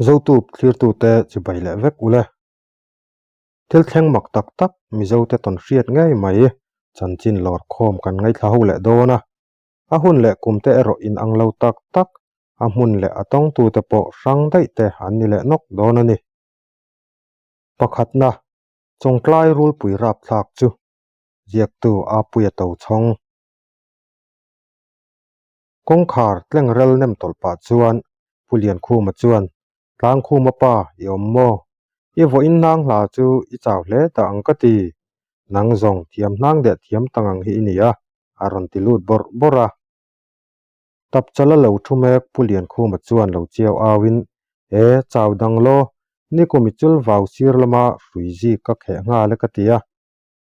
Zotup thlirtute chibai leh vek ule. Thil thleng mak tak tak Mizote tawn hriat ngei mai chanchin lawr khawm kan ngaithla ho leh dawn a. A hun leh kumte erawh inang lo tak tak, a hmun leh a tawngtute pawh hrang daih te an ni leh nawk dawn a ni. Pakhatna, Chawngtlai rulpui rapthlak chu ziaktu Apuia Tochhawng. Kawngkhar tlengrel nem tawlh pah chuan Pu Liankhuma chuan, Tlangkhuma pa, i awm maw? I vawiin hnang hla chu i chau hle ta ang ka ti. Nang zawng thiam hnang deh thiam tang ang hi i ni a, a rawn ti lut bawrh bawrh a. Tapchala lo thu mek Pu Liankhuma chuan lo chiau auin, E, chau dang law, nikum i chul vau sir lama hrui zik ka kheh nghal e ka ti a.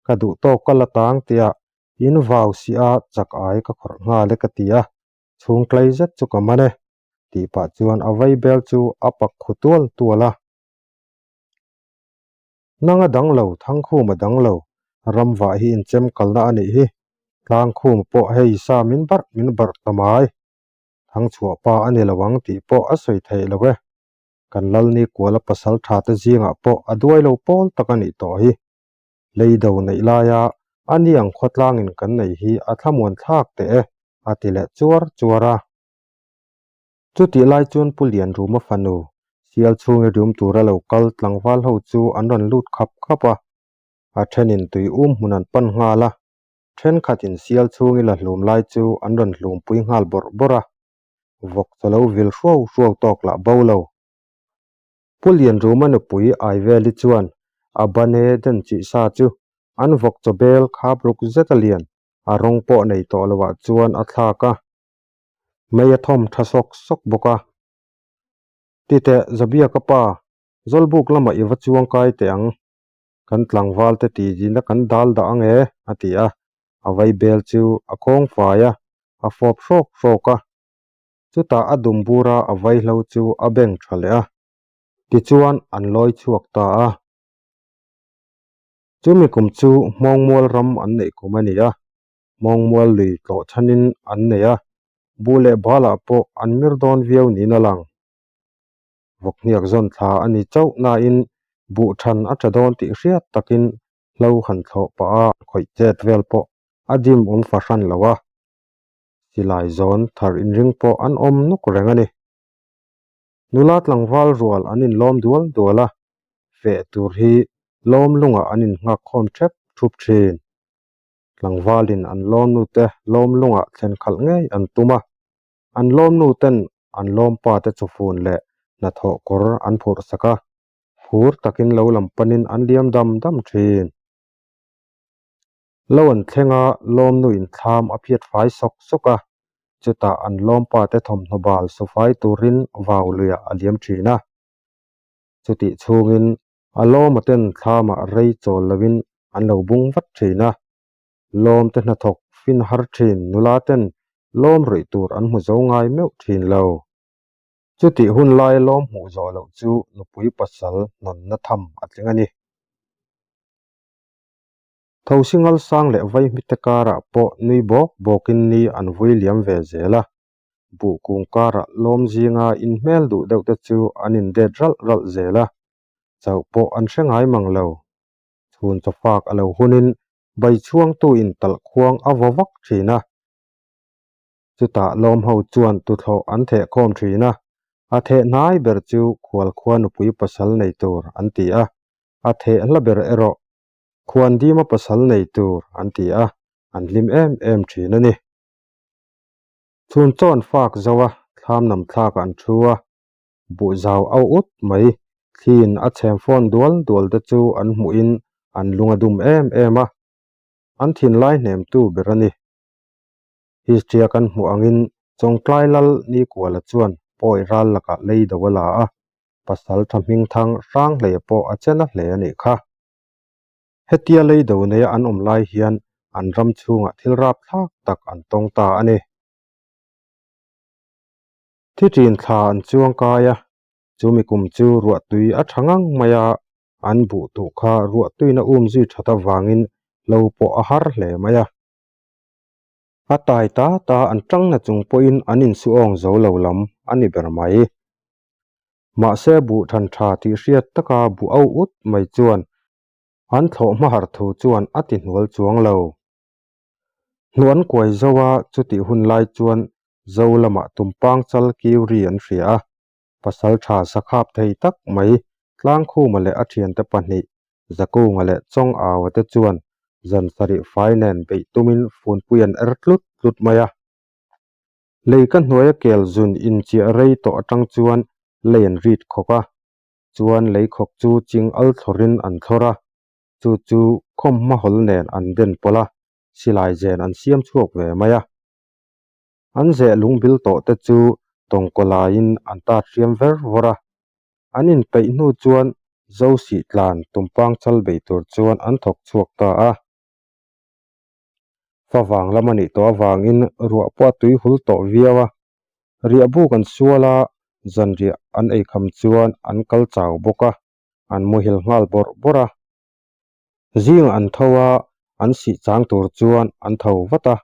Ka duh tawk ka la tang tiah In vau si a chak ai ka khawrh nghal e ka ti a, chhung tlai zet chu ka man e, tih pah chuan a vai bel chu a pak khu tual tual a. Nang a dang lo, Thangkhum a dang lo, ramvah hi inchem kalna a nih hi, Tlangkhum pawh hei sa min barh min barh ta mai. Thangchhuah pa a ni lo ang tih pawh a sawi theih lo e. Kan Lalni kuala pasal tha te zingah pawh a duai lo pawl tak a nih tawh hi. Leido neih laia a ni ang khawtlangin kan nei hi a thlamuan thlak teh e, a ti leh chuar chuar a. Chutih lai chuan Pu Lianruma fanu, sial chhungi rum tura lo kal tlangval ho chu an rawn lut khap khap a. A thenin tui um hmun an pan nghal a, thenkhatin sial chhungi la hlum lai chu an rawn hlumpui nghal bawrh bawrh a. Vawk chaw lo vil hruau hruau tawk lah bo lo. Pu Lianruma nupui Aiveli chuan a bane den chih sa chu an vawk chaw bel khap ruk zet a lian, a rawng pawh nei tawh lo ah chuan a thlak a, mei a thawm tha sawk sawk bawk a. Titeh Zabia ka pa, Zawlbuk lamah i va chuang kai teh ang, kan tlangval te ti dina kan dal dah ang e, a ti a, a vaibel chu a khawng fai a, a fawp hrawk hrawk a. Chutah a dum bura a vaihlo chu a beng tha leh a, tichuan an lawi chhuak ta a. Chumi kum chu Hmawngmual ram an neih kum a ni a, Hmawngmual lui tlawh chhanin an nei a, buh leh balah pawh an mir dawn viau niin a lang. Vawkhniak zawn thla a ni chauh nain buh than a tha dawn tih hriat takin hlo han thlawh pah a, khawih chet vel pawh a dim awm fahran lo a. Silai zawn thar inring pawh an awm nuk reng a ni. Nula tlangval rual an inlawm dual dual a, feh tur hi lawm lungah an innghak khawm thep thup thin. Tlangvalin an lawmnute lawm lungah thlen khalh ngei an tum a, an lawmnuten an lawmpate chawfun leh hnathawh kawr an phurh sak a, phur takin lo lam panin an liam dam dam thin. Lo an thleng a, lawmnu inthlam a phiat fai sawk sawk a, chutah an lawmpa te thawmhnaw bal sufai turin vau luiah a liam thin a. Chutih chhungin a lawma ten thlamah rei chawl loin an lo bung vat thin a. Lawm te hnathawk fin har thin nula ten lawm ruih tur an hmu zo ngai meuh thin lo. Chutih hun lai lawm hmuh zawh loh chu nupui pasal hnawnna tham a tling a ni. Thosingal sang leh vaihmite karah pawh nui bawk bawkin ni an vui liam ve zel a, buh kung karah lawm zinga inhmel duh deuh te chu an indet ralh ralh zel a, chauh pawh an hre ngai mang lo. Chhun chawfak a lo hunin bai chhuangtu in talh khuang a vaw vak thin a, chutah lawm ho chuan tuthlawh an theh khawm thin a, a theh hnai ber chu khualkhua nupui pasal nei tur an ti a, a theh hla ber erawh Khuan dima pasal nei tur an ti a, an hlim em em thin a ni. Chhun chaw an fak zo a, thlam nam thlak an thu a, buh zau au ut mai, thliin a chhem fawn dual dual te chu an hmuhin an lung a dum em em a, an thinlai hnemtu ber a ni. History-a kan hmuh angin Chawngtlai Lal Nikuala chuan pawi ral lakah lei do a la a, pasal tha hmingthang hrang hle pawh a chen a hle a nih kha. Hetia lei do neia an awm lai hian an ram chhungah thil rapthlak tak an tawng ta a ni. Thi ṭin thla an chuang kai a, chumi kum chu ruahtui a ṭha ngang mai a, an buh tuh kha ruahtuina um zui ṭhat avangin lo pawh a har hle mai a. A tai ta ta an ṭangna chung pawhin an insuawng zo lo lam a ni ber mai. Mahse buh than tha tih hriat taka buh au ut mai chuan an thlawh hma harh thu chuan a ti hnual chuang lo. Hnuh an kuai zo a, chutih hun lai chuan Zo lamah tumpang chal kiu ri an hria a, pasal tha sakhap thei tak mai Tlangkhuma leh a thiante pahnih Zakunga leh Chawng-aua te chuan zan sarih fai nen beih tumin funpui an er tlut tlut mai a. Lei ka hnuaia kel zun inchiah rei tawh atang chuan lei an rit khawk a, chuan lei khawk chu ching al thlawrin an thlawr a, chu chu khawm hmahawl nen an den pawlh a, silai zen an siam chhuak ve mai a. An zeh lungbil tawh te chu tawngkaw laiin an tat hriam ver vawr a, an inpeih hnu chuan Zo sih tlan tumpang chal bei tur chuan an thawk chhuak ta a. Favang lam a nih tawh avangin ruah pawh a tui hul tawh viau a, riah buk an sual a, zanriah an eikham chuan an kal chau bawk a, an muhil nghal bawrh bawrh a. Zingah an tho a, an sih chang tur chuan an tho vat a,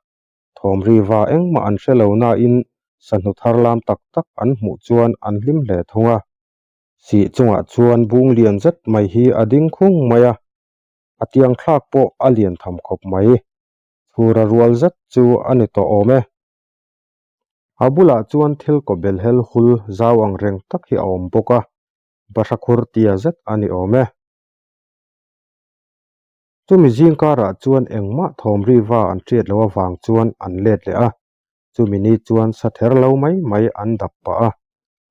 thawm riva engmah an hre lo nain sahnu thar lam tak tak an hmuh chuan an hlim hle thung a. Sih chungah chuan bung lian zet mai hi a ding khung mai a, a tiang thlak pawh a lian tham khawp mai. Chhura rual zet chu a ni tawh awm e. A bulah chuan thil kaw bel hel hul zau ang reng tak hi a awm bawk a, bahra khur tia zet a ni awm e. Chumi zing karah chuan engmah thawm riva an hriat loh avang chuan an let leh a, chumi ni chuan sa ther lo mai mai an dap pah a,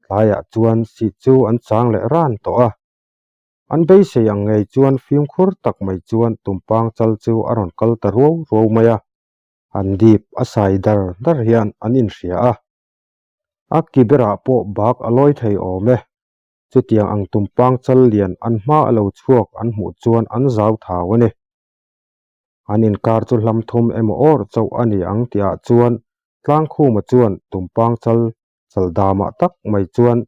tlaiah chuan sih chu an chang leh ran tawh a. An beisei ang ngei chuan fimkhur tak mai chuan tumpang chal chu a rawn kal ta ruau ruau mai a, an dip a sai dar dar hian an inhria a. A ki berah pawh bak a lawi thei awm e. Chutiang ang tumpang chal lian an hma a lo chhuak an hmuh chuan an zau thau a ni. An inkar chu hlam thum emaw awr chauh a ni ang tihah chuan Tlangkhuma chuan tumpang chal chal damah tak mai chuan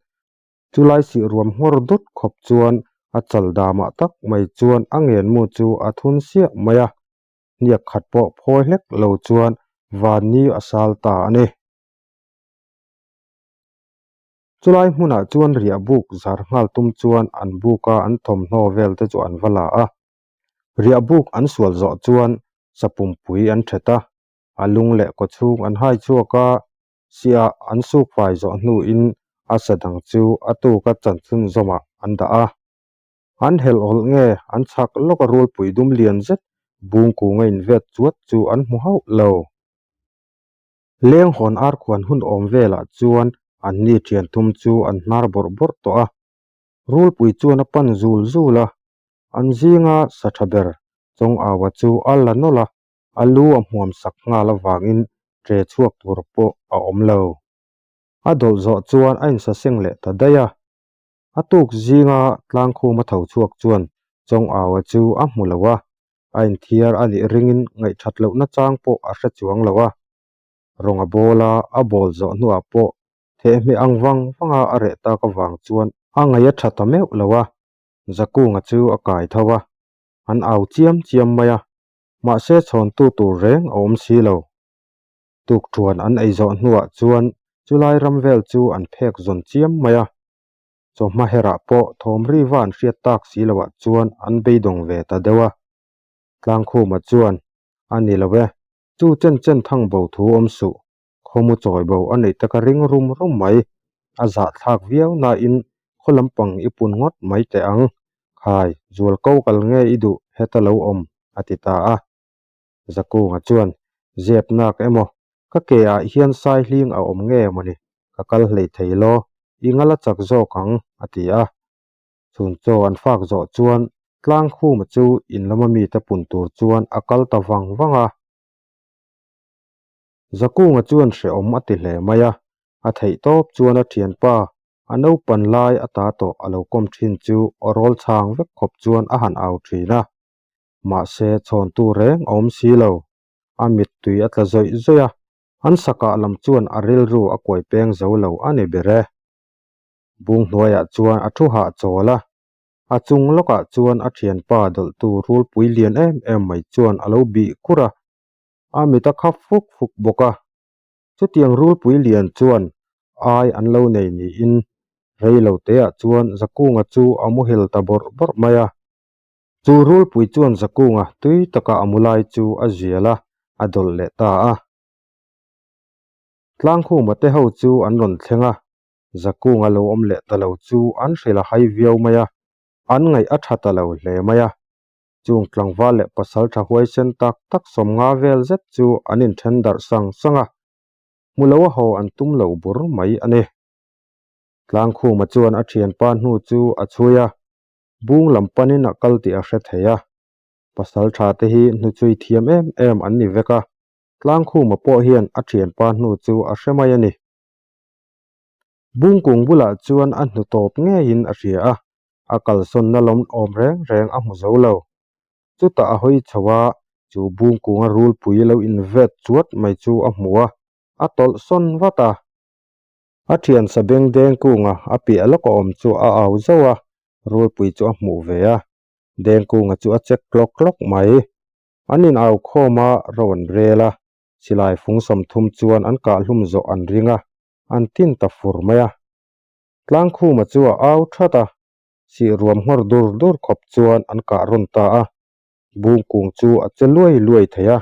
Chulai sih ruam nghawr dut khawp chuan a chal damah tak mai chuan a ngenmu chu a thun siah mai a, hniak khat pawh phawi hlek lo chuan van ni a sal ta a ni. Chulai hmunah chuan riah buk zar nghal tum chuan an buka an thawmhnaw vel te chu an va la a. Riah buk an sual zawh chuan sapumpui an thet a, a lung leh kawchhung an hai chhuak a, Siah an suk fai zawh hnuin a sa dang chu a tuka chanchhun zawmah an dah a. An helh hawlh nge an chhak lawka rulpui dum lian zet bung kung a invet chuat chu an hmu hauh lo. Lenghawn arkhuan hun awm velah chuan anni thian thum chu an hnar bawrh bawrh tawh a. Rulpui chuan a pan zul zul a, an zinga sa tha ber Chawng-aua chu a la nawlh a. A lu a hmuam sak nghal avangin ṭe chhuak tur pawh a awm lo. A dawlh zawh chuan a insaseng leh ta daih a. A tuk zinga tlangkhum a tho chhuak chuan Chawng-aua chu a hmu lo a, a inthiar a nih ringin ngaihṭhat lohna chang pawh a hre chuang lo a. Rawng a bawl a, a bawl zawh hnuah pawh thehmeh ang vang vanga a reh tak avang chuan a ngaih a ṭha ta meuh lo a, Zakunga chu a kai tho a, an au chiam chiam mai a. Mahse chhawntu tur reng a awm si lo. Tukṭhuan an ei zawh hnuah chuan chulai ram vel chu an phek zawn chiam mai a. Chawhma herah pawh thawm riva an hriat tak si loah chuan an beidawng ve ta deuh a. Tlangkhuma chuan, A ni lo e, chu chen chen thang bo thu awm suh, khawmu chawi bo a neih taka ring rum rum mai, a zahthlak viau nain khaw lampang i pun ngawt mai teh ang, khai, zual ko kal nge i duh heta lo awm, a ti ta a. Zakunga chuan, Zep nak emaw, ka ke ah hian sai hling a awm nge mawni, ka kal hlei thei law, i ngal a chak zawk ang, a ti a. Chhun chaw an fak zawh chuan Tlangkhuma chu in lama mite pun tur chuan a kal ta vang vang a. Zakunga chuan hrehawm a ti hle mai a, a theih tawp chuan a thianpa a naupan lai a ta tawh a lo kawm thin chu aw rawl chhang vek khawp chuan a han au thin a. Mahse chhawntu reng a awm si lo. A mittui a tla zawih zawih a, an sakah lam chuan a rilru a kuai peng zo lo a ni ber e. Bung hnuaiah chuan a thu hah chawl a, a chung lawkah chuan a thianpa dawlhtu rulpui lian em em mai chuan a lo bih kur a, A mit a khap fuk fuk bawk a, chutiang rulpui lian chuan ai an lo nei niin Rei lo teah chuan Zakunga chu a muhil ta bawrh bawrh mai a. Chu rulpui chuan Zakunga tui taka a mu lai chu a zial a, a dawlh leh ta a. Tlangkhuma te ho chu an rawn thleng a, Zakunga lo awm leh ta lo chu an hrilh a hai viau mai a, an ngaih a tha ta lo hle mai a. Chung tlangval leh pasal tha huaisen tak tak 50 vel zet chu an inthen darh sang sang a, hmu lo a haw an tum lo bur mai a ni. Tlangkhuma chuan a thianpa hnu chu a chhui a, bung lam panin a kal tih a hre thei a. Pasal tha te hi hnuchhui thiam em em an ni vek a, Tlangkhuma pawh hian a thianpa hnu chu a hre mai a ni. Bungkung bulah chuan a hnu tawp ngeiin a hria a, a kalsawnna lawm awm reng reng a hmu zo lo. Chutah a hawi chho a, chu bungkunga rulpui lo invet chuat mai chu a hmu a, a tawlh sawn vat a. A thian sabeng Dengkunga a piah lawk a awm chu a au zauh a, rulpui chu a hmuh ve a. Dengkunga chu a chek tlawk tlawk mai. An in au khawm a, ro an rel a, silai fung 30 chuan an kah hlum zawh an ring a, an tin ta fur mai a. Tlangkhuma chu a au that a, sih ruam nghawr dur dur khawp chuan an kah rawn ta a, bungkung chu a che luai luai thei a.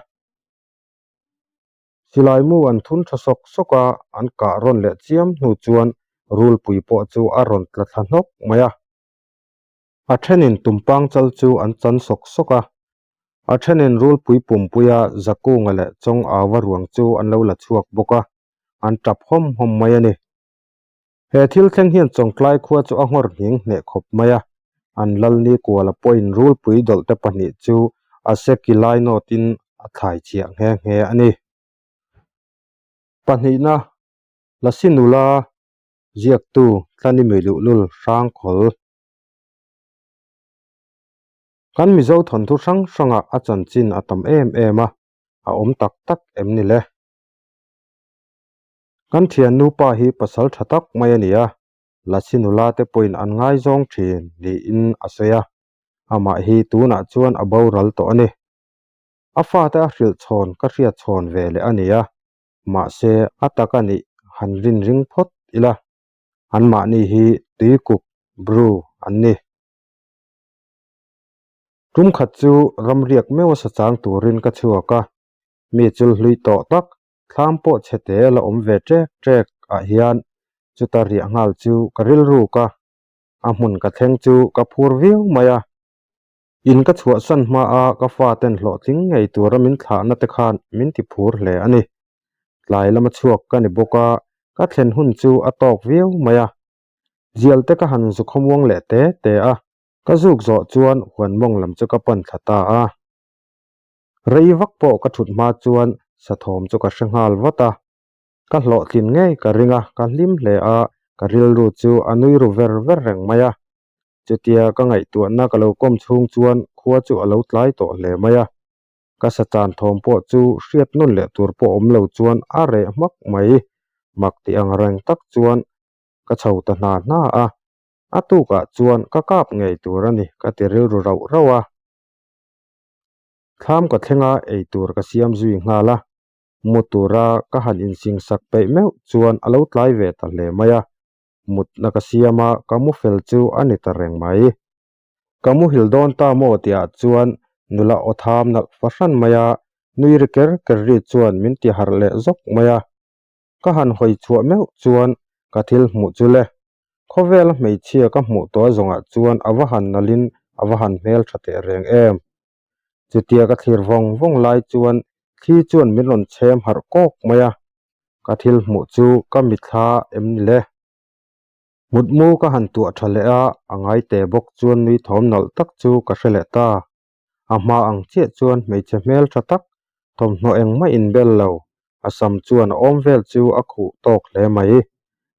Silai mu an thun tha sawk sawk a, an kah rawn leh chiam hnu chuan rulpui pawh chu a rawn tla thla hnawk mai a. A thenin tumpang chal chu an chan sawk sawk a, a thenin rulpui pumpuia Zakunga leh Chawng Auva ruang chu an lo la chhuak bawk a, an tap hawm hawm mai a ni. He thil thleng hian Chawngtlai khua chu a nghawr nghing hneh khawp mai a, an Lalni Kuala pawhin rulpui dawlhte pahnih chu a seki lai nawtin a thlai chhiah nghe nghe a ni. Pahnihna, Lasi nula ziaktu Tlani Miluhlul Hrangkhawl. Kan Mizo thawnthu hrang hrangah a chanchin a tam em em a, a awm tak tak em ni le? Kan thian nupa hi pasal tha tak mai a ni a, Lasi nula te pawhin an ngaizawng thin niin a sawi a, amah hi tunah chuan a boral tawh a ni. A fate a hrilh chhawn ka hriat chhawn ve leh a ni a, mahse a tak a nih han rin ring phawt ila, anmahni hi tuikuk, Bru, an ni. Tum khat chu ramriak meuha sachang turin ka chhuak a, mi chulhlui tawh tak Thlam pawh chhe te la awm ve ṭek ṭek ah hian chuta riah nghal chu ka rilruk a, a hmun ka thleng chu ka phur viau mai a. In ka chhuahsan hma a ka faten hlawhtling ngei tura min thlahna te khan min ti phur hle a ni. Tlai lama chhuak ka ni bawk a, ka thlen hun chu a tawk viau mai a. Zial te ka han zu khawmuang leh te te a, ka zuk zawh chuan huan mawng lam chu ka pan thla ta a. Rei vak pawh ka thut hma chuan sathawm chu ka hre nghal vat a, ka hlawhtlin ngei ka ring a, ka hlim hle a, ka rilru chu a nui ru ver ver reng mai a. Chutia ka ngaihtuahna ka lo kawm chhung chuan khua chu a lo tlai tawh hle mai a, ka sachan thawm pawh chu hriat nawn leh tur pawh awm lo chuan a reh hmak mai. Mak tih ang reng tak chuan ka chho ta hna hna a, a tukah chuan ka kap ngei tur a ni ka ti rilru rauh rauh a. Thlam ka thleng a, eitur ka siam zui nghal a, mu tura ka han insing sak peih meuh chuan a lo tlai ve ta hle mai a, mutna ka siam a, ka mu fel chu a ni ta reng mai. Ka muhil dawn ta maw tihah chuan nula aw tham nalh fahran mai a, nui ri ker ker ri chuan min ti harh leh zawk mai a. Ka han hawi chhuah meuh chuan ka thil hmuh chu le, khawvela hmeichhia ka hmuh tawh zawngah chuan a va han nalhin a va han hmeltha teh reng em. Chutia ka thlir vawng vawng lai chuan thli chuan min rawn chhem harh kawk mai a, ka thil hmuh chu ka mithla em ni le. Mutmu ka han tuah tha leh a, a ngai te bawk chuan nui thawm nalh tak chu ka hre leh ta. A hma ang chiah chuan hmeichhe hmel tha tak, thawmhnaw engmah inbel lo, a sam chuan a awm vel chu a khuh tawk hle mai.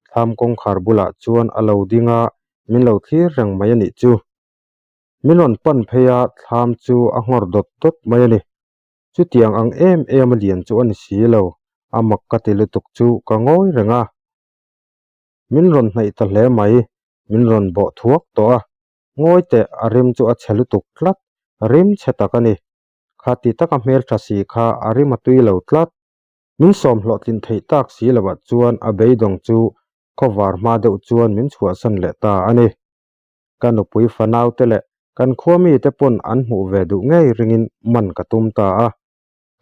Thlam kawngkhar bulah chuan a lo ding a, min lo thlir reng mai a nih chu. Min rawn pan phei a, thlam chu a nghawr dawt dawt mai a ni. Chutiang ang em em a lian chu a ni si lo, a mak ka ti lutuk chu ka ngawi reng a. Min rawn hnaih ta hle mai, min rawn bawh thuak tawh a. Ngawi teh, a rim chu a chhe lutuk tlat, rim chhe tak a ni. Kha ti taka hmeltha si kha a rim a tui lo tlat. Min sawm hlawhtlin theih tak si lovah chuan a beidawng chu Khawvar hma deuh chuan min chhuahsan leh ta a ni. Ka nupui fanaute leh kan khua mite pawn an hmuh ve duh ngei ringin man ka tum ta a.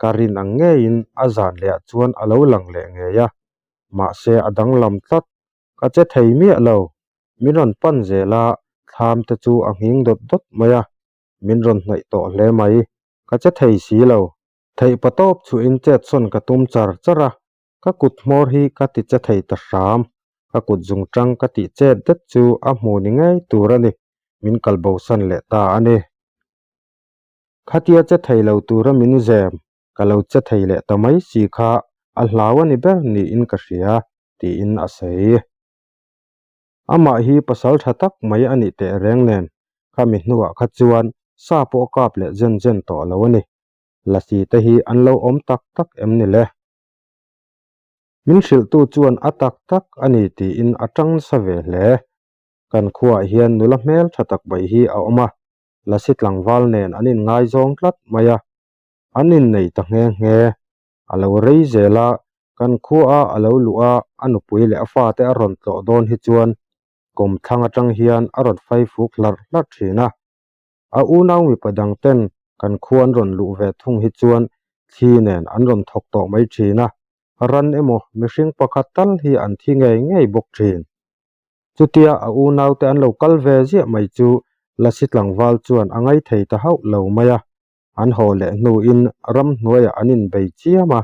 Ka rin ang ngeiin a zan lehah chuan a lo lang leh ngei a, mahse a danglam tlat. Ka che thei miah lo. Min rawn pan zel a, thlam te chu a nghing dawt dawt mai a. Min rawn hnaih tawh hle mai. Ka che thei si lo. Theih patawp chhuahin chet sawn ka tum char char a, ka kut hmawr hi ka ti che thei ta hram. Ka kut zung tang ka tih chet det chu a hmu ni ngei tur a ni, min kal bosan leh ta a ni. Khatia che thei lo tura min zem, ka lo che thei leh ta mai si kha a hlau a ni ber niin ka hria, tiin a sawi. Amah hi pasal tha tak mai a nih teh reng nen, khami hnuah kha chuan sa pawh a kap leh zen zen tawh lo a ni. Lasi te hi an lo awm tak tak em ni le? Min hrilhtu chuan a tak tak a ni tiin a tang nasa ve hle. Kan khuaah hian nula hmel tha tak mai hi a awm a, Lasi tlangval nen an inngaizawng tlat mai a, an innei ta nghe nghe. A lo rei zel a, kan khuaa a lo luh a, a nupui leh a fate a rawn tlawh dawn hi chuan kawmthlang atang hian a rawn faifuk hlarh hlarh thin a. A unau mipa dang ten kan khua an rawn luh ve thung hi chuan thli nen an rawn thawk tawh mai thin a, ran emaw mihring pakhat tal hi an thi ngei ngei bawk thin. Chutia a unaute an lo kal ve ziah mai chu Lasi tlangval chuan a ngaithei ta hauh lo mai a, an haw leh hnuin ramhnuaiah an inbei chiam a,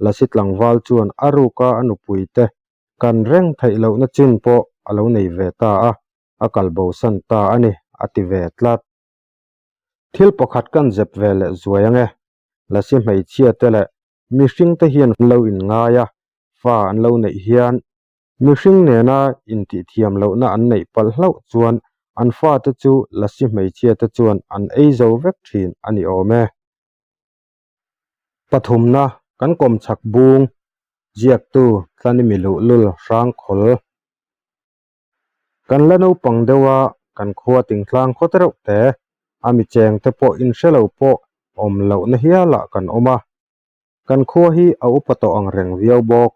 Lasi tlangval chuan a ruka a nupuite kan reng theih lohna chin pawh a lo nei ve ta a, a kal bosan ta a ni, a ti ve tlat. Thil pakhat kan zep ve leh zuai ange, Lasi hmeichhia te leh mihring te hian an lo inngai a, fa an lo neih hian mihring nena intihthiam lohna an neih palh hlauh chuan an fate chu Lasi hmeichhia te chuan an ei zo vek thin a ni awm e. Pathumna, kan kawmchhak bung ziaktu Tlanimi luhlul Hrangkhawl. Kan la naupang deuh a, kan khua tingtlang khawt reuh te, a mi cheng te pawh inhre lo pawh awm lohna hialah kan awm a. Kan khua hi a upa tawh ang reng viau bawk.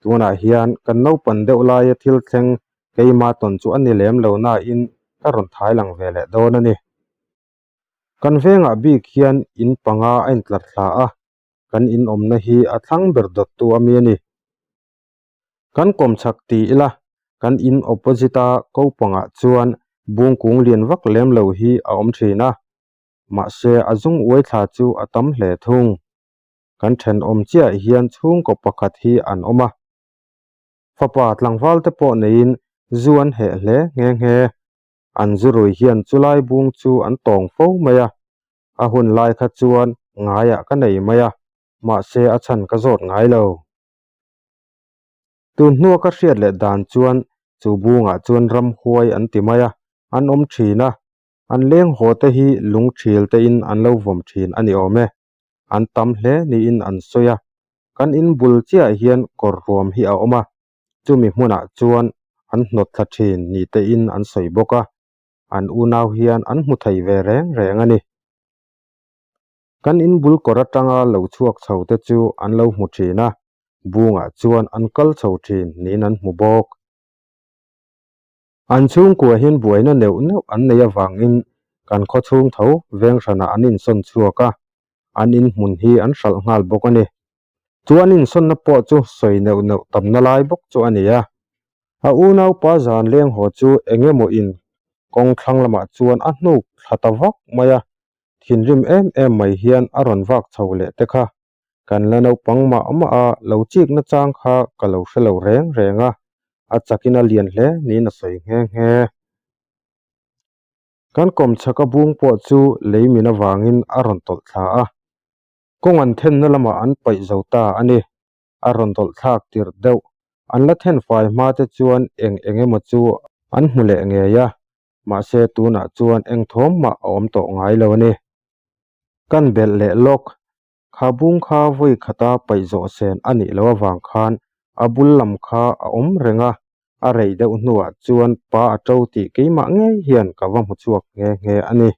Tunah hian kan naupan deuh laia thil thleng keima tawn chu a ni lem lo nain ka rawn thai lang ve leh dawn a ni. Kan vengah bik hian in panga a intlar thla a, kan inawmna hi a thlang ber dawttu a mi a ni. Kan kawmchhak ti ila, kan in opposite a ko pangah chuan bung kung lian vak lem lo hi a awm thin a, mahse a zung uai thla chu a tam hle thung. Kan thenawm chiah hian chhungkaw pakhat hi an awm a, fapa tlangval te pawh neiin zu an heh hle nghe nghe. An zu rui hian chulai bung chu an tawng fo mai a, a hun lai kha chuan ngaiah ka nei mai a, mahse a chhan ka zawt ngai lo. Tun hnua ka hriat leh dan chuan chu bungah chuan ramhuai an ti mai a, an awm thin a, an leng haw te hi lung thil te in an lo vawm thin a ni awm e. An tam hle niin an sawi a, kan in bul chiah hian kawr ruam hi a awm a, chumi hmunah chuan an hnawt thla thin ni te in an sawi bawk a, an unau hian an hmu thei ve reng reng a ni. Kan in bul kawr atanga lo chhuak chho te chu an lo hmu thin a, bungah chuan an kal chho thin niin an hmu bawk. An chhungkua hian buaina neuh neuh an nei avangin kan khaw chhung tho veng hranah an insawn chhuak a, an in hmun hi an hralh nghal bawk a ni. Chu an insawnna pawh chu sawi neuh neuh tamna lai bawk chu a ni a. A unaupa zan leng haw chu eng emaw in kawng thlang lamah chuan a hnuk thla ta vak mai a, thinrim em em mai hian a rawn vak chho leh te kha. Kan la naupang mah mah a, lo chik na chang kha ka lo hre lo reng reng a, a chakin a lian hle niin a sawi nghe nghe. Kan kawmchhak a bung pawh chu lei min avangin a rawn tawlh thla a, kawng an thenna lamah an paih zo ta a ni. A rawn tawlh thlak tirh deuh. An la then fai hma te chuan eng eng emaw chu an hmu leh ngei a, mahse tunah chuan eng thawm mah a awm tawh ngai lo a ni. Kan belh leh lawk, kha bung kha vawi khata paih zawh sen a nih loh avang khan a bul lam kha a awm reng a, a rei deuh hnuah chuan pa a to tih keimah ngei hian ka va hmu chhuak nghe nghe a ni.